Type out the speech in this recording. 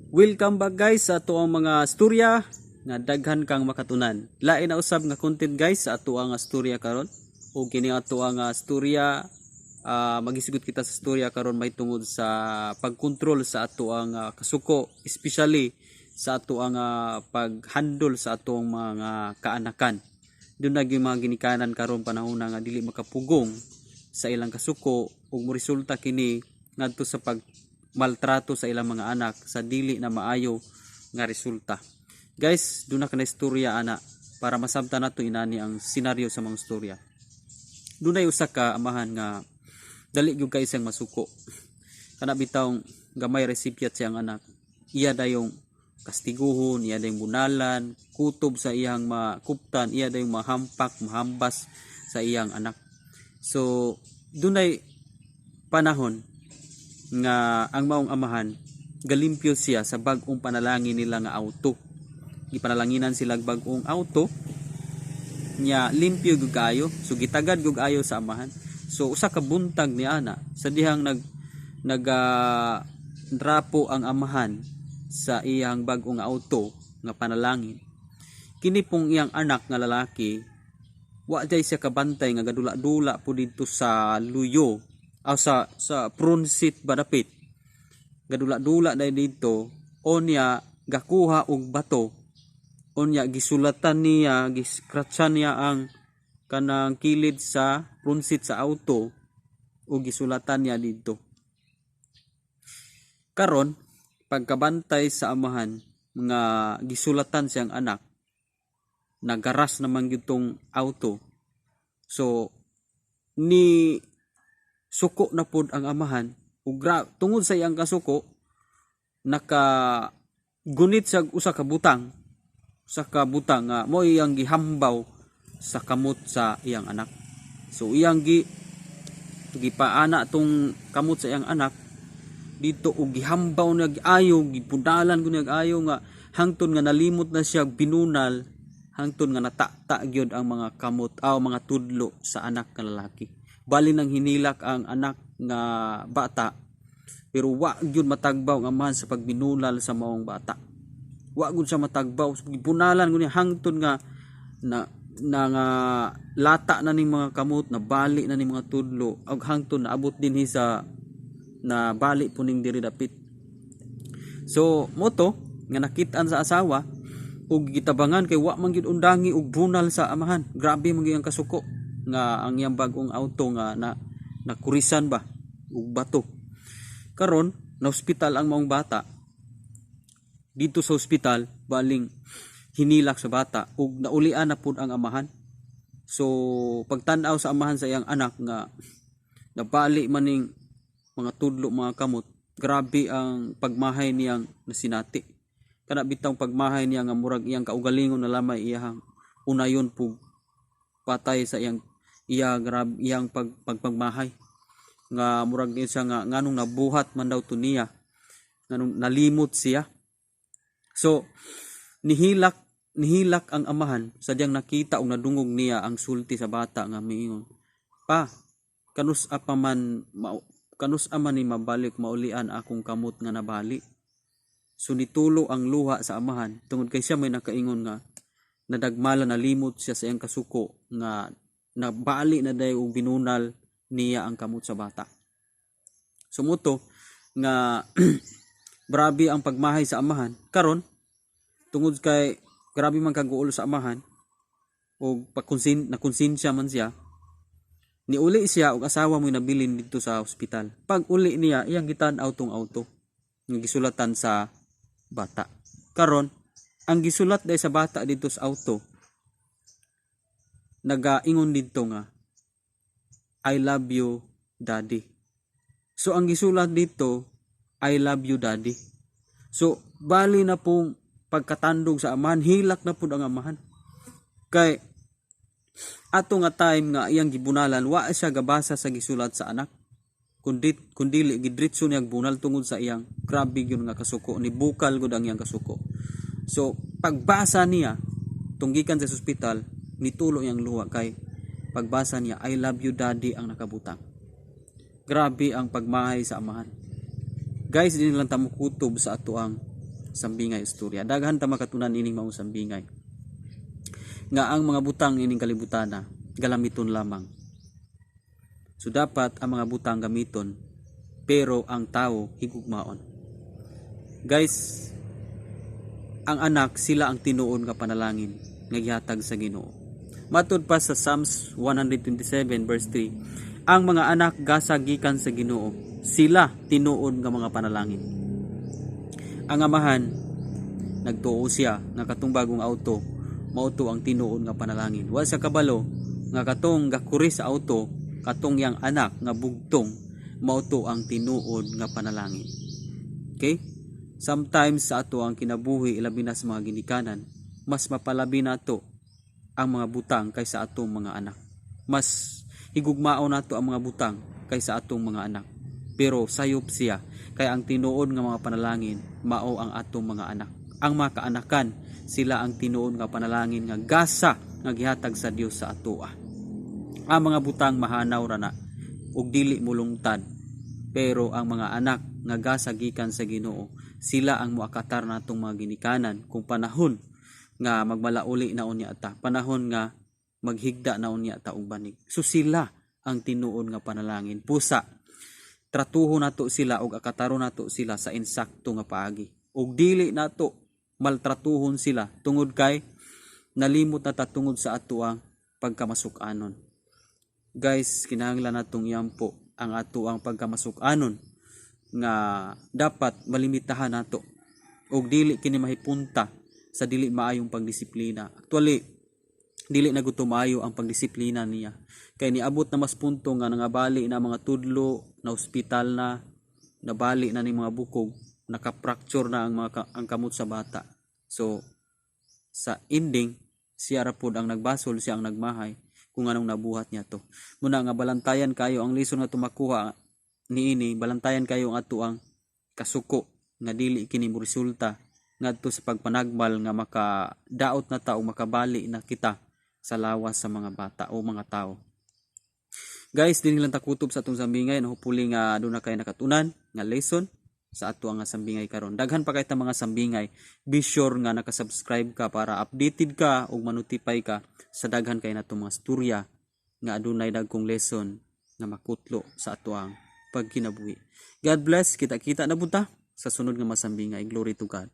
Welcome back, guys, sa ato ang mga storya nga daghan kang makatunan. Lain na usab nga content, guys, sa ato ang storya karon. O kini ato ang storya, magisugod kita sa storya karon may tungod sa pagkontrol sa ato ang kasuko, especially sa ato ang paghandle sa ato ang mga kaanakan. Duna gyud mga ginikanan karon panahon nga dili makapugong sa ilang kasuko ug moresulta kini ngadto sa pag maltrato sa ilang mga anak sa dili na maayo nga resulta. Guys, duna ka na istorya ana para masabtan nato inani ang senaryo sa mga istorya. Dunay usa ka amahan nga dali gyud kay siyang masuko. Kana bitawng gamay resipyat siyang anak. Iya dayong kastiguhon, iya dayong bunalan, kutob sa iyang makuptan, iya dayong mahampak, mahambas sa iyang anak. So, dunay panahon nga ang maong amahan galimpyo siya sa bag-ong panalangin nila nga auto. Gipanalanginan sila og bag-ong auto nya, limpyo gyud kaayo. So gitagad gyud ayo sa amahan. So usa ka buntag ni ana, sa dihang nag naga drapo ang amahan sa iyang bag-ong auto nga panalangin, kini pong iyang anak nga lalaki, wa jay siya kabantay nga gadula-dula po dito sa luyo aw sa front seat ba dapit. Gadula-dula dahil dito, onya gakuha og bato, onya gisulatan niya, giscratchan niya ang kanang kilid sa front seat sa auto o gisulatan niya dito. Karon, pagkabantay sa amahan nga gisulatan siyang anak, nagaras naman gyud tong auto. So ni suko na pod ang amahan ug tungod sa iyang kasuko, naka gunit sa usa ka butang nga mo iyang gihambaw sa kamot sa iyang anak. So iyang gipaana tong kamot sa iyang anak dito og gihambaw niya ayo, gipudalan ko niya ayo nga hangtod nga nalimot na siya binunal, hangtod nga natata gyud ang mga kamot aw mga tudlo sa anak nga lalaki. Bali nang hinilak ang anak nga bata, pero wa gyud matagbaw ang amahan sa pagbinulal sa maong bata. Wa gyud siya matagbaw. Gibunalan ko niya hangtod nga na na nga lata na ning mga kamot, na bali na ning mga tudlo, ug hangtod na abot dinhi sa na bali po ning diri dapit. So moto nga nakit-an sa asawa ug gitabangan kay wa man gyud undangi og bunal sa amahan. Grabe man gyud ang kasuko nga ang iyang bag-ong auto nga na nakurisan ba og bato. Karon na ospital ang maong bata. Dito sa ospital, baling hinilak sa bata ug naulian na pud ang amahan. So pagtan-aw sa amahan sa iyang anak nga nabali maning mga tudlo, mga kamot, grabe ang pagmahay niyang nasinati. Kana bitawng pagmahay niya nga murag iyang kaugalingon na lamay iyang unayon pug patay sa iyang iya, grab iyang pagpagmahay nga murag siya nga nganong nabuhat man daw to niya, nganong nalimot siya. So nihilak nihilak ang amahan sa diyang nakita og nadungog niya ang sulti sa bata nga miingon, "Pa, kanus-a pa man kanus-a man ni mabalik, maulian akong kamot nga nabali?" So nitulo ang luha sa amahan tungod kay siya may nakaingon nga nadagmala, nalimot siya sa iyang kasuko nga nabali na day og binunal niya ang kamot sa bata. So muto nga grabe ang pagmahay sa amahan. Karon, tungod kay grabe man kaguol sa amahan og pagkonsin nakonsensya man siya, niuli siya og asawa mo nabilin dito sa ospital. Pag uli niya, iyang gitan-aw tong auto nga gisulatan sa bata. Karon, ang gisulat day sa bata dito sa auto, nagaingon didto nga, "I love you, Daddy." So ang gisulat dito, "I love you, Daddy." So bali na pong pagkatandog sa amahan, hilak na pud ang amahan. Kay ato nga time nga iyang gibunalan, wa siya gabasa sa gisulat sa anak. Kundi kundili gidritso niya bunal tungod sa iyang grabe gyud nga kasuko, ni bukal gud ang iyang kasuko. So pagbasa niya tunggikan sa ospital, nitulo iyang luha kay pagbasa niya, "I love you, Daddy" ang nakabutang. Grabe ang pagmahay sa amahan. Guys, di lang ta mokutob sa ato ang sambingay istorya. Daghan ta makatunan ining maong sambingay nga ang mga butang ining kalibutana galamiton lamang. So dapat ang mga butang gamiton, pero ang tao higugmaon. Guys, ang anak, sila ang tinuod nga panalangin nga gihatag sa Ginoo. Matud pa sa Psalms 127 verse 3, ang mga anak gasa gikan sa Ginoo, sila tinuod nga mga panalangin. Ang amahan, nagtuo siya nga katong bagong auto mao to ang tinuod nga panalangin. Wa siya kabalo nga katong gakuri sa auto, katong yang anak nga bugtong, mao to ang tinuod nga panalangin. Okay? Sometimes sa ato ang kinabuhi, ilabi na sa mga ginikanan, mas mapalabi nato ang mga butang kaysa atong mga anak. Mas higugmaon nato ang mga butang kaysa atong mga anak. Pero sayop siya kay ang tinuod nga mga panalangin mao ang atong mga anak. Ang mga kaanakan, sila ang tinuod nga panalangin nga gasa nga gihatag sa Dios sa atoa. Ang mga butang mahanaw ra na ug dili mulungtad. Pero ang mga anak nga gasa gikan sa Ginoo, sila ang moakatar natong mga ginikanan kung panahon nga magmalauli na unya ta, panahon nga maghigda na unya ta og banig. So sila ang tinuod nga panalangin. Pusa, tratuho nato sila ug akataro nato sila sa insakto nga paagi. Ug dili nato maltratuhon sila tungod kay nalimot na ta tungod sa ato ang pagkamasuk-anon. Guys, kinahanglan natong iampo ang ato ang pagkamasuk-anon nga dapat malimitahan nato ug dili kini mahipunta sa dili maayong pagdisiplina. Actually, dili na gud maayo ang pagdisiplina niya. Kay niabot na mas punto nga nangabali na mga tudlo, na ospital na, nabali na ni mga bukog, naka-fracture na ang kamot sa bata. So sa ending, siya ra pod ang nagbasol, siya ang nagmahay kung anong nabuhat niya to. Muna nga balantayan kayo ang lesson nga tumakuha niini, balantayan kayo ang ato ang kasuko nga dili kini mo resulta ngadto sa pagpanagmal nga makadaot na ta o makabali na kita sa lawas sa mga bata o mga tao. Guys, dinhi lang takutob sa atong sambingay. Hopefully nga aduna kay nakatunan nga lesson sa ato ang sambingay karon. Daghan pa kay ta mga sambingay. Be sure nga naka-subscribe ka para updated ka ug manotify ka sa daghan kay natong mga storya nga adunay dagkong lesson nga makutlo sa ato ang pagkinabuhi. God bless. Kita-kita na buta sa sunod nga masambingay. Glory to God.